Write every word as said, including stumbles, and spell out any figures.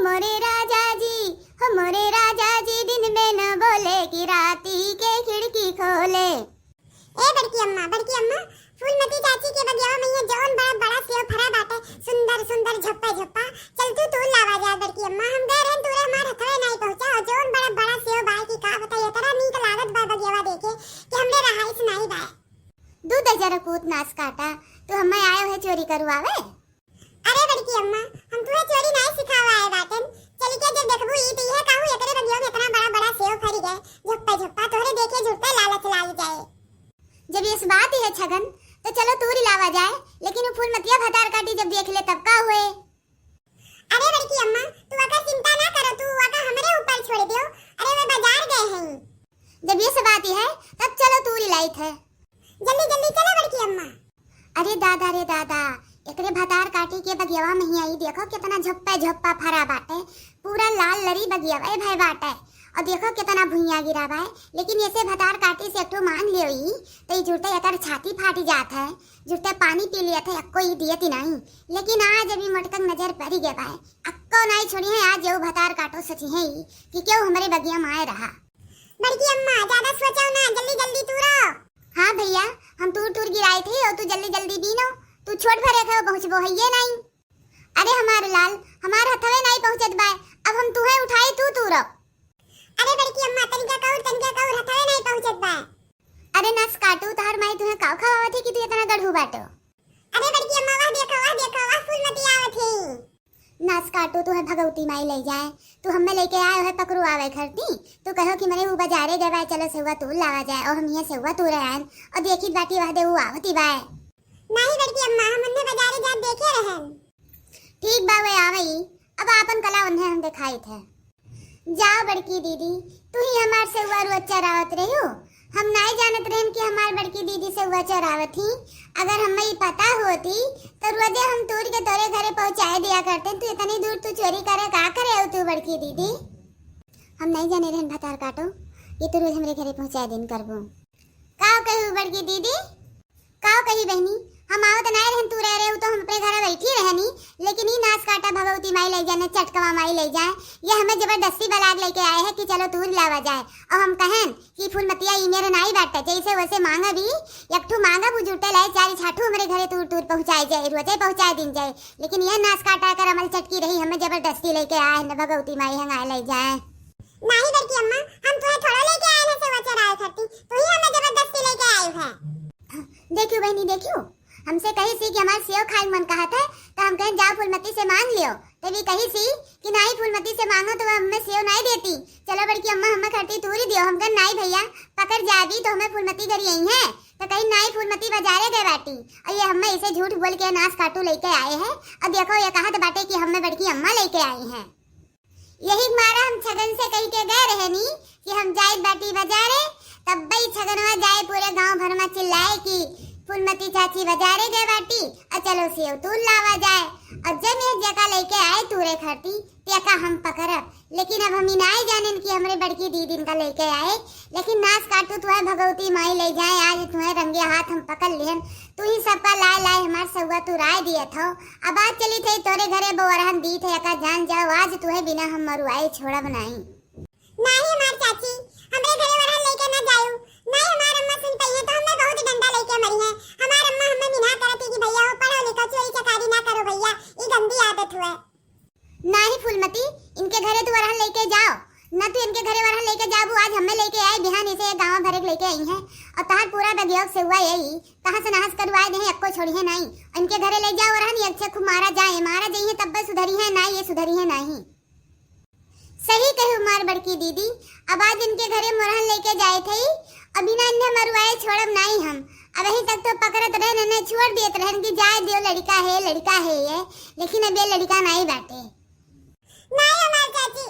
मोरे राजा जी, हो मोरे राजा जी, दिन में न बोले कि राती के खिड़की खोले। ए बड़की अम्मा, बड़की अम्मा, फूलमती चाची के बगियावा में ये जौन बड़ा बड़ा सेव फरा बाटे, सुंदर सुंदर झप्पा झप्पा, चल तू तूर लावा जा बड़की अम्मा। हम गए रहन तूरे, हमार हथवे नाई पहुँचा, और जौन बड़ा बड़ा सेव बाय की का बताई, इतना नीक लागत बा बगियावा देखे कि हमरे रहाइश नाई बाय। दू दजर पूत नास काटा, तू हमें आयो है चोरी करवावे? अरे बड़की अम्मा, हम तुहे चोरी नाई सिखावा आए बाटन। चली के जब देखबू ई त इहे कहू, एकरे बगिया में इतना बड़ा बड़ा सेव फरी गए, झप्पा झप्पा, तोहरे देखे जुड़ते लालच लाग जाए। जब ये बात ही है छगन, तो चलो तूरी लावा जाए, लेकिन वो फूलमतिया भतार काटी जब देख ले तब का हुए? अरे बड़की अम्मा, तू अगर चिंता ना करो, तू अगर हमरे ऊपर छोड़ दियो। अरे वे बाजार गए हैं। जब ये सब बात ही है, तब चलो तूरी लाइत है। जल्दी जल्दी चलो बड़की अम्मा। अरे दादा रे दादा, एकरे भतार काटी के बगियावा में ही आई, देखो कितना झप्पा झप्पा फरा बाटे, पूरा लाल लरी बगियावा भय बाटे। और देखो कितना भुइया गिरा बाय, लेकिन ऐसे भतार काटी से एक ठो मांग लियो ई, तो ई जुड़ते एकर छाती फाटी जात है, जुड़ते पानी पी लिया था, एक्को ई दियत ही नहीं। लेकिन आज अभी मोटकन नजर पड़ी गए बाय, अक्को नहीं छोड़ी है, आज ये भतार काटो सची है ई कि क्यों हमारे बगिया में आए रहा। बड़की अम्मा, ज्यादा सोचो ना, जल्दी जल्दी तूरो। हाँ भैया, हम तूर तूर गिराए थे और तू जल्दी जल्दी बीनो, तू छोट भरे खाओ पहुँचबो है ये नहीं। अरे हमार लाल, हमार हथवे नहीं पहुँचत बाय, अब हम तुहे उठाई तू तूरो। अरे बड़की अम्मा, तनिका कौर, तनिका कौर, हथवे नहीं पहुँचत बाय। अरे नस काटू, तहार माई तुहे काव खवावत है कि तू इतना गढ़ू बाटो? अरे बड़की अम्मा, वह देखो, वह देखो, वह फूलमती आवत है। नास काटू, तुहे भगवती माई ले जाए, तू हमें लेके आयो है पकड़ू आवे खरती, तू कहो कि मरे वो बाजारे गए बाय, चलो सेवा तूर लावा जाए, और हम यहाँ सेवा तूरे आयन, और देखी बाटी वह दे वो आवती बाय। नहीं बड़की अम्मा, हम उन्हें बाजारे जात देखे रहन। ठीक बा, वे आवई, अब आपन कला उन्हें हम दिखाई थे। जाओ बड़की दीदी, तू ही हमार सेवा रोज चरावत रहियो। हम नाई जानत रहन कि हमार बड़की दीदी सेवा चरावत ही। अगर हमें ई पता होती, तो रोजे हम तूर के तोरे घरे पहुँचाए दिया करते। तू इतनी दूर तू चोरी करे का करे हो तू बड़की दीदी? हम नाई जाने रहन भतार काटो, ये तू रोज हमरे घरे पहुँचाए दिन करबो। का कहू बड़की दीदी? का कही बहनी, हम आवत नाय रहन तू रह रहे, उ तो हम अपने घर बैठी रहनी, लेकिन ई नास काटा भगवती माई लई जाए, चटकवा माई लई जाए, ये हमें जबरदस्ती बलाग लेके आए हैं कि चलो तूर लावा जाए। और हम कहन कि फूलमतिया ई मेरे नाई बाटे, जैसे वैसे मांगा भी, एक ठू मांगा बुजुर्ते लाए, चारी छाठू हमरे घरे तूर तूर पहुँचाए जाए, रोजे पहुँचाए दिन जाए, लेकिन ये नास काटा कर अमल चटकी रही, हमें जबरदस्ती लेके आए हैं भगवती माई हंगाए लई जाए। नाही बड़की अम्मा, हम तुहे थोड़ा लेके आए हैं सेवा चराए खातिर, तू ही हमें जबरदस्ती लेके आए है। देखियो बहनी, देखियो, हमसे कही सी कि हमार सेव खाए मन कहत है, तो हम कहें जाओ फूलमती से मांग लियो। तभी कही सी कि नाही फूलमती से मांगो तो वह हमें सेव नाही देती। चलो बड़की अम्मा, हमें खरती तूरी दियो। हम कहें नाही भैया, पकड़ जाबी तो हमें फूलमती घरी आई है। तो कही नाही फूलमती बाजारे गए बाटी, और ये हमें इसे झूठ बोल के नास काटू लेके आए हैं। और देखो ये कहत बाटे कि हमें बड़की अम्मा लेके आई हैं। यही मारा हम छगन से कही के गए रहनी कि हम जाइत बाटी बाजारे, तब बई छगनवा जाए पूरे गांव भर में चिल्लाए कि फूलमती चाची बाजारे गए बाटी, और चलो सेव तूर लावा जाए। और जब यह जका लेके आए तूरे खरती, तेका हम पकड़ब। लेकिन अब हम ई नाय जानेन कि हमरे बड़की दीदी इनका लेके आए, लेकिन नास काटू तुहे भगवती माई ले जाए, आज तुहे रंगे हाथ हम पकड़ लिहन। तू ही सबका लाए लाए हमार सौवा तू राय दियत हो। अब आज चली थे तोरे घरे बोरहन दी थे, एका जान जाओ, आज तुहे बिना हम मरुआए छोड़ब नाही। नाही हमार चाची, हमरे घरे वरहन लेके ना जायू। नाही हमार अम्मा सुन पई है तो हमें बहुत डंडा लेके मरी है। हमार अम्मा हमें मिन्हा करत थी कि भैया हो पढ़ो लिखो, चोरी चकारी ना करो भैया, ई गंदी आदत हुए। नाही फूलमती, इनके घरे तू वरहन लेके जाओ, ना तू इनके घरे वरहन लेके जाबू, आज हमें लेके आए, बिहान इसे ये गाँव भरे के लेके आई है। और तहार पूरा बगियोग से हुआ यही, कहाँ से नहस करवाए दे, एक्को छोड़ी है नाही। इनके घरे ले जाओ वरहन, ये अच्छे खूब मारा जाए, मारा जाइए तब बस सुधरी है नाही, ये सुधरी है नाही। सही कहू मार बड़की दीदी, अब आज इनके घरे मोरहन लेके जाए थे, अभी ना इन्हें मरुआए छोड़ब नाही हम। अब यहीं तक तो पकड़त रहन, इन्हें छोड़ दियत रहन कि जाए दियो, लड़का है, लड़का है ये, लेकिन अब ये लड़का नाही बाटे। नाही हमार चाची,